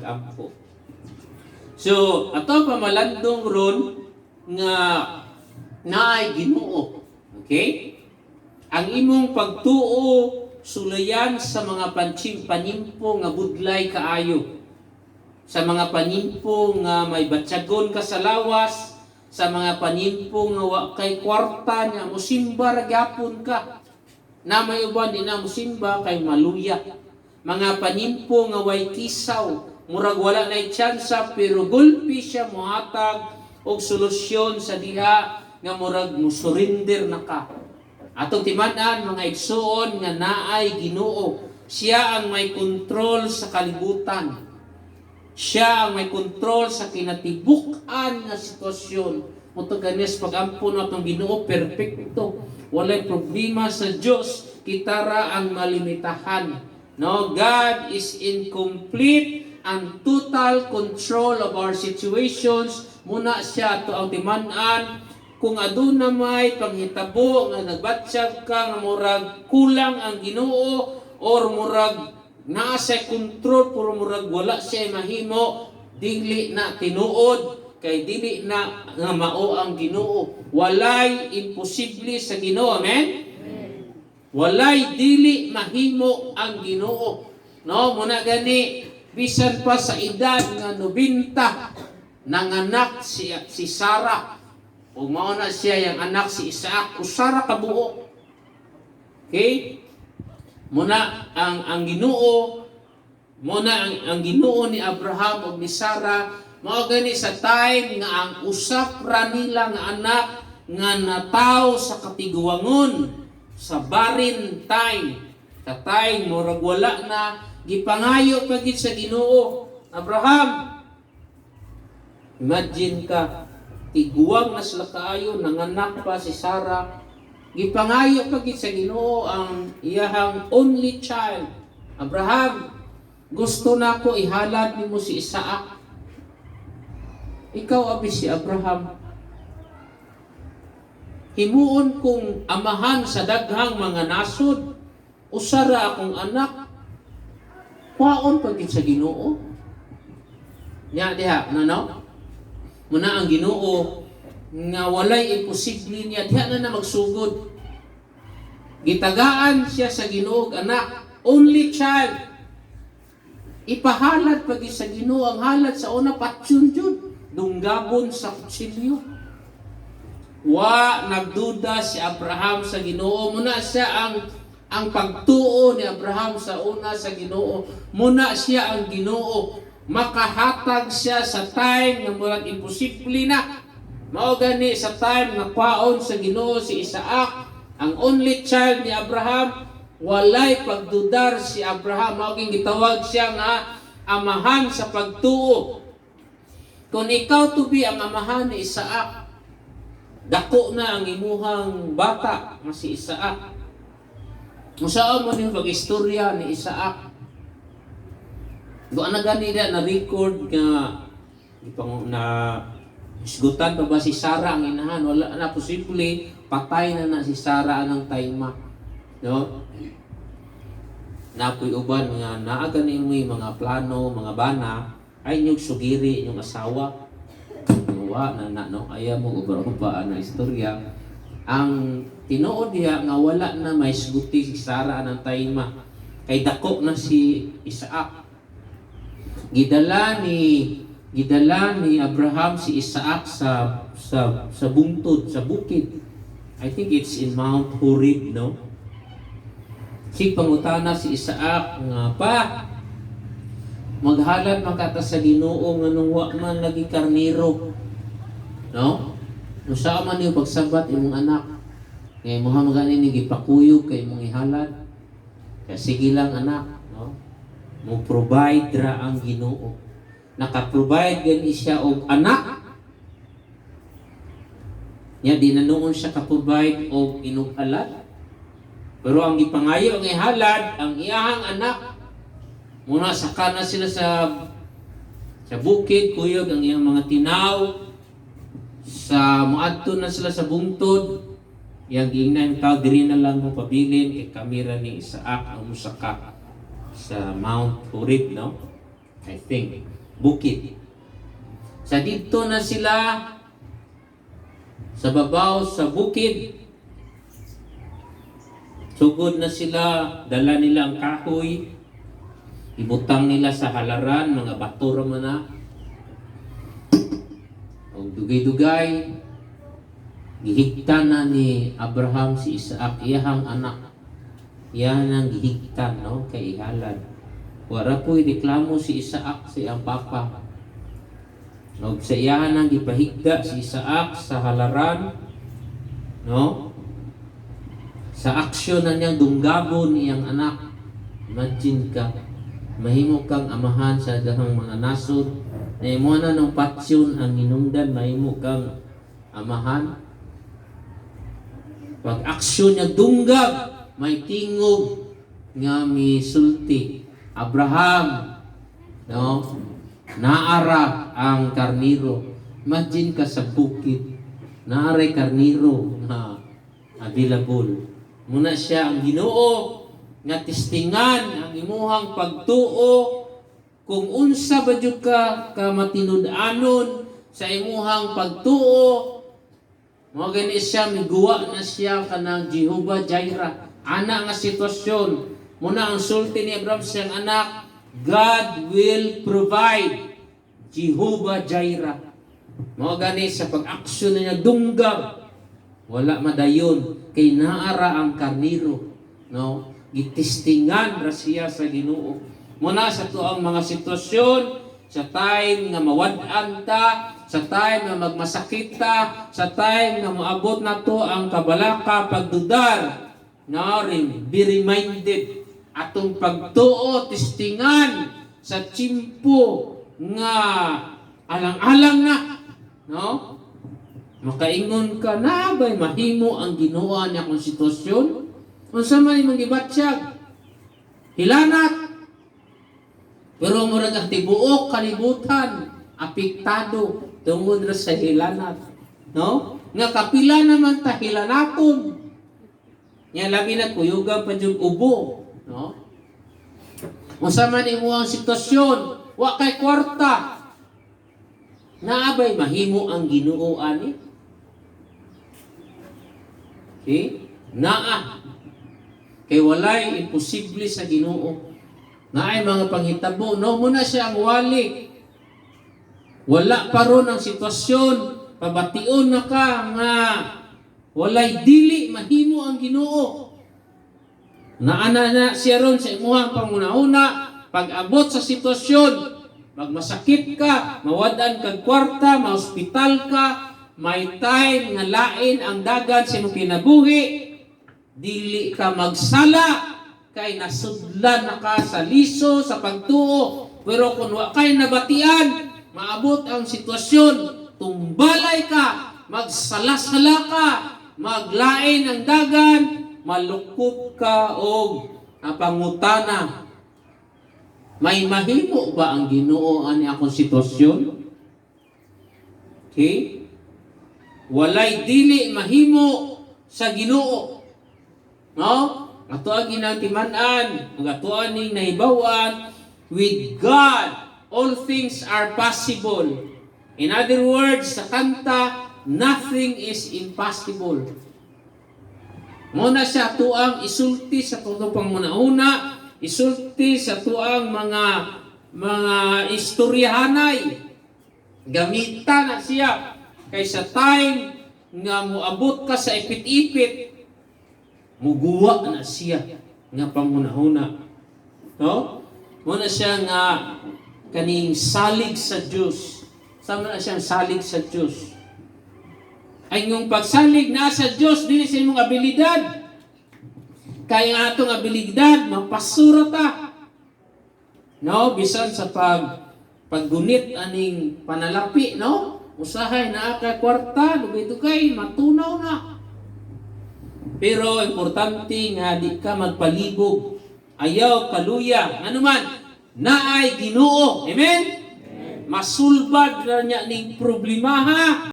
pag-ampo. So, ato pamalandong ron nga naay Ginoo. Okay? Ang imong pagtuo, sulayan sa mga panchim panimpo nga budlay kaayo. Sa mga panimpo nga may batyagon ka sa lawas, sa mga panimpo nga wa kay kwarta nya musimba ra gyapon ka. Na may uban di na musimba kay maluya. Mga panimpo nga way kisaw, murag wala nay tsansa, pero gulpi siya mohatag og solusyon sa diha nga murag musurrender na ka. Atong timan-an, mga igsuon, nga naay Ginoo. Siya ang may kontrol sa kalibutan. Siya ang may kontrol sa kinatibuk-an nga sitwasyon. Mao to ganis pag-ampo natong Ginoo, perpekto. Walay problema sa Dios, kita ra ang malimitahan. No, God is in complete and total control of our situations. Muna siya ato ang timan-an kung aduna may panghitabo nga nagbatsyag ka nga murag kulang ang Ginoo or murag naa sa control pero murag wala siya mahimo, dili na tinuod kay dili na nga mao ang Ginoo. Walay imposible sa Ginoo. Amen. Walay dili mahimo ang Ginoo, no? Muna gani bisan pa sa edad nga 90, nanganak si Sarah ug mao na siya yang anak si Isaac, usa ra ka buok. Okay? Muna ang Ginoo, muna ang Ginoo ni Abraham ug ni Sarah. Mao gani sa time nga ang usap ra nila nga anak nga nataw sa katiguangon, sa barren time, sa time murag wala na, gipangayo pa gid sa Ginoo. Abraham, imagine ka, tiguang na sila kaayo, nanganak pa si Sarah, gipangayo pa gid sa Ginoo ang iyahang only child. "Abraham, gusto na ko ihalad nimo si Isaac." Ikaw abi si Abraham. "Himuon kong amahan sa daghang mga nasod. Usa ra akong anak." Kwaon pa gid sa Ginoo. Nya diha, no no? Muna ang Ginoo nga walay imposible niya, diha na na magsugod. Gitagaan siya sa Ginoo og anak, only child. Ipahalad pagi sa Ginoo. Ang halad sa una, patyon jud, dunggabon sa kutsilyo. Wa nagduda si Abraham sa Ginoo. Muna siya ang pagtuo ni Abraham sa una sa Ginoo. Muna siya ang Ginoo. Makahatag siya sa time nga murag imposible na. Mao gani sa time nga kwaon sa Ginoo si Isaac, ang only child ni Abraham, walay pagdudar si Abraham. Mao ging gitawag siya nga amahan sa pagtuo. Kung ikaw to be ang amahan ni Isaac, dako na ang imuhang bata nga si Isaac. Unsaon mo ning pag-istorya ni Isaac? Doon na gani na record nga ipang na isgutan pa ba si Sarah ang inahan? Wala na, posible patay na na si Sarah anang time, no? Napoy uban nga naa gani mo mga plano, mga bana ay inyong sugiri inyong asawa. Wa na na, no? Ayaw mo uba-uba na istorya. Ang tinuod diha nga wala na may isguti si Sarah anang time kay dako na si Isaac. Gidala ni Abraham si Isaac sa bungtod, sa bukid. I think it's in Mount Horeb, no? Si pangutana si Isaac nga, "Pa, maghalad man kata sa Ginoo nganong wa man lagi karniro?" No? Unsa man niyo pagsabat imong anak? Nga imo man gani ni gipakuyog kay imong ihalad. Kaya sige lang, anak, no? Mo provide ra ang Ginoo. Naka-provide gani siya og anak. Nya di na noon siya ka-provide og inughalad. Pero ang gipangayo ang ihalad ang iyahang anak. Muna saka na sila sa bukid, kuyog ang iyang mga tinaw sa moadto na sila sa bungtod. Iyang giingnan tao, "Diri na lang mo pabilin kay kami ra ni Isaac ang musaka sa Mount Horeb," no? I think. Bukid. Sa didto na sila sa babaw sa bukid. Sugod na sila, dala nila ang kahoy, ibutang nila sa halaran, mga bato ra man na. Og dugay-dugay, gihigtan na ni Abraham si Isaac, iyahang anak. Iyan ang gihigtan, no? Kay ihalad. Wala po'y reklamo si Isaac sa iyang papa. Og sa iyahan ang gipahigda si Isaac sa halaran, no? Sa aksyon na niyang dunggabon iyang anak. Imagine ka, mahimo kang amahan sa daghang mga nasod, na imo na nung patsyon ang hinungdan, mahimo kang amahan. Pag aksyon niya dunggab, may tingog nga misulti. "Abraham, no? Naara ang karniro." Imagine ka sa bukid, naaray karniro nga available. Muna siya ang Ginoo nga testingan ang imuhang pagtuo kung unsa ba jud ka ka matinud-anon sa imuhang pagtuo. Mao gani siya miguwa na siya kanang Jehovah Jireh. Ana nga sitwasyon. Muna ang sulti ni Abraham siyang anak, "God will provide." Jehovah Jireh. Mao gani sa pag-aksyon niya dunggab, wala madayon kay naara ang karniro, no? Gitestingan ra siya sa Ginoo. Muna sa tuang mga sitwasyon, sa time nga mawad-an ta, sa time nga magmasakit ta, sa time nga moabot nato ang kabalaka, pagdudar, no, be reminded atong pagtuo testingan sa tiyempo nga alang-alang na, no? Makaingon ka na ba'y mahimo ang Ginoo niya akong sitwasyon? Unsa man imong gibatyag? Hilanat. Pero murag ang tibuok kalibutan apektado tungod ra sa hilanat. No? Nga kapila naman ta hilanaton. Nya labi na kuyugan pa jud ubo, no? Unsa man imo ang sitwasyon, wa kay kwarta. Naa bay mahimo ang Ginoo ani? Okay? Naa. Kay walay imposible sa Ginoo. Naay mga panghitabo, no, muna siya ang wali. Wala pa ron ang sitwasyon, pabation na ka nga walay dili mahimo ang Ginoo. Naana na siya ron sa imuhang panguna-una, pag-abot sa sitwasyon, magmasakit ka, mawadan kag kwarta, mahospital ka, may time nga lain ang dagan sa imong kinabuhi, dili ka magsala, kay nasudlan na ka sa liso, sa pagtuo. Pero kung wa kay nabatian, maabot ang sitwasyon, tumbalay ka, magsala-sala ka, maglain ang dagan, malukop ka og pangutana. May mahimo ba ang Ginoo ani akong sitwasyon? Okay? Walay dili mahimo sa Ginoo. No? Ato ang ginatiman-an, ug ato ning nahibaw-an, with God all things are possible. In other words, sa kanta, nothing is impossible. Muna siya tuang isulti sa tuang panguna-una, isulti sa tuang mga istoryahanay. Gamita na siya kay sa time nga moabot ka sa ipit-ipit, muguwa na siya nga pangunahuna. No? Muna siya nga kaning salig sa Dios. Sama na siyang salig sa Dios. Ay yung pagsalig na sa Dios dili sa imong abilidad. Kaya ang atong abilidad mapasura ta. No, bisan sa paggunit aning panalapi, no? Usahay naa ka kwarta, dugay-dugay matunaw na. Pero importante nga di ka magpalibog. Ayaw kaluya. Ano man, naay Ginoo. Amen? Masulbad ra niya ning problema ha.